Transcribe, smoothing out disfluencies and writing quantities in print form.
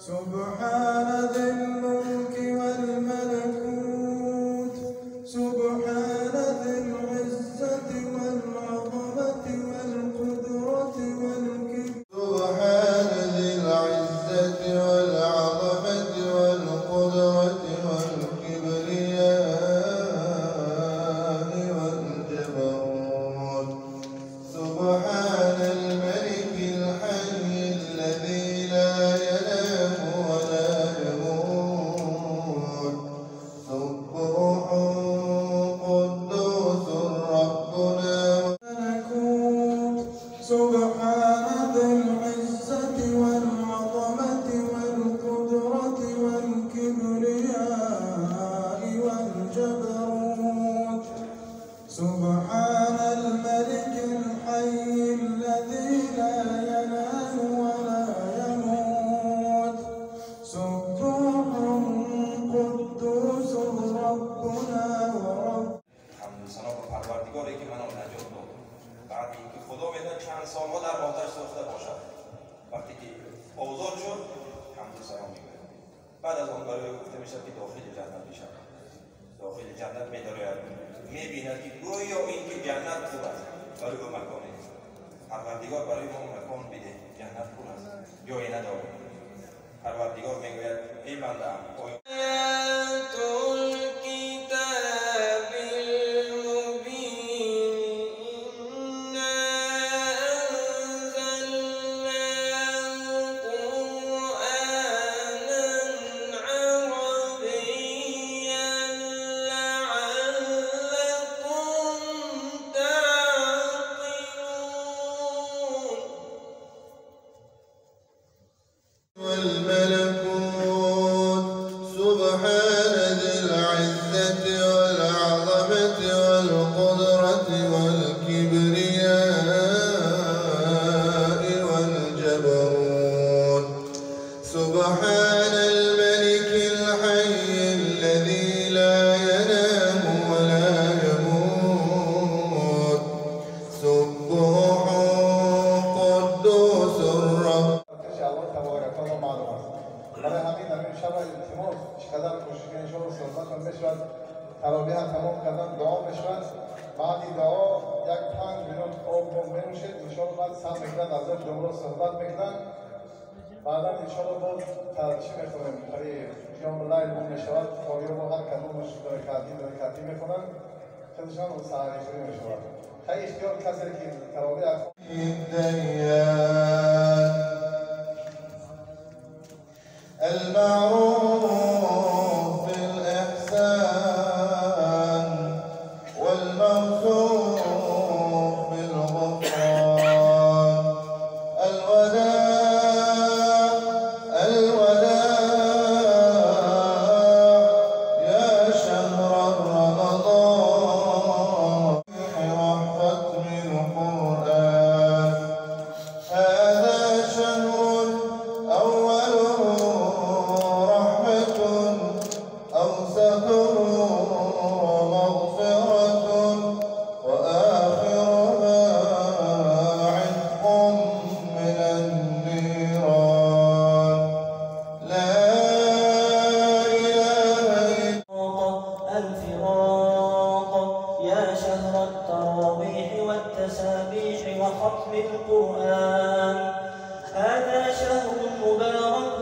سبحان ذي الملك والملكوت سبحان ذي العزة والعظمة والقدرة والكبر سبحان ذي العزة والعظمة والقدرة والكبرياء والجبروت سبحان الملك الحي الذي لا ينام ولا يموت سبوح قدوس ربنا والملكوت سبحان ذي العزة والعظمة والقدرة والكبرياء والجبروت سبحان الملك الحي الذي لا ينام ولا يموت سبوح قدوس ربنا ورب حمد و ثنا به پروردگاری که منو نجات داد. بعد اینکه خدا میداد چند سالها در آتش سوخته باشد، وقتی که آزاد شد حمد و ثنا میگوید. بعد از آن برای او گفته میشد که داخل جنت میشود. داخل جنت میدارد، میبیند که گویا اینکه جنت پر است، برای او مکان نیست. پروردگار برای ما مکان بده، جنت پر است، جایی ندارد. پروردگار میگوید ای بنده، آیا الكتاب المبين إنا أنزلناه قرآنا عربيا لعلكم تعقلون. والملكوت سبحان ذي العزة والعظمة والقدرة والكبرياء والجبروت سبحان الملك الحي الذي لا ينام ولا يموت سبوح قدوس رب آتش الله تبارک و تعالی معلوم است. برای همین همین شب التماس چقدر کوشش کنید انشاءالله صحبتتون بشود، تراویح هم تمام کردن دعا بشود، بعد دعا یک 5 منوت آب بنوشید انشاءالله، بعد سر میکنند از جمله صحبت میکنند، بعدا انشاءالله باز چی میخونیم برای قیام لیل اون میشود، قاری با هر کدومش دو رکعتی میخونند، خودشان اون سحری خوری میشود. خیلی اختیار کسی که تراویح الديان المعروف بالإحسان والموصوف بالغفران الوداع الوداع يا شهر رمضان وختم القرآن هذا شهر أوله رحمة أوسطه مغفرة وآخرها عتق من النيران لا إله إلا الفراق يا شهر التراويح والتسابيح وختم القرآن. هذا شهر مبارك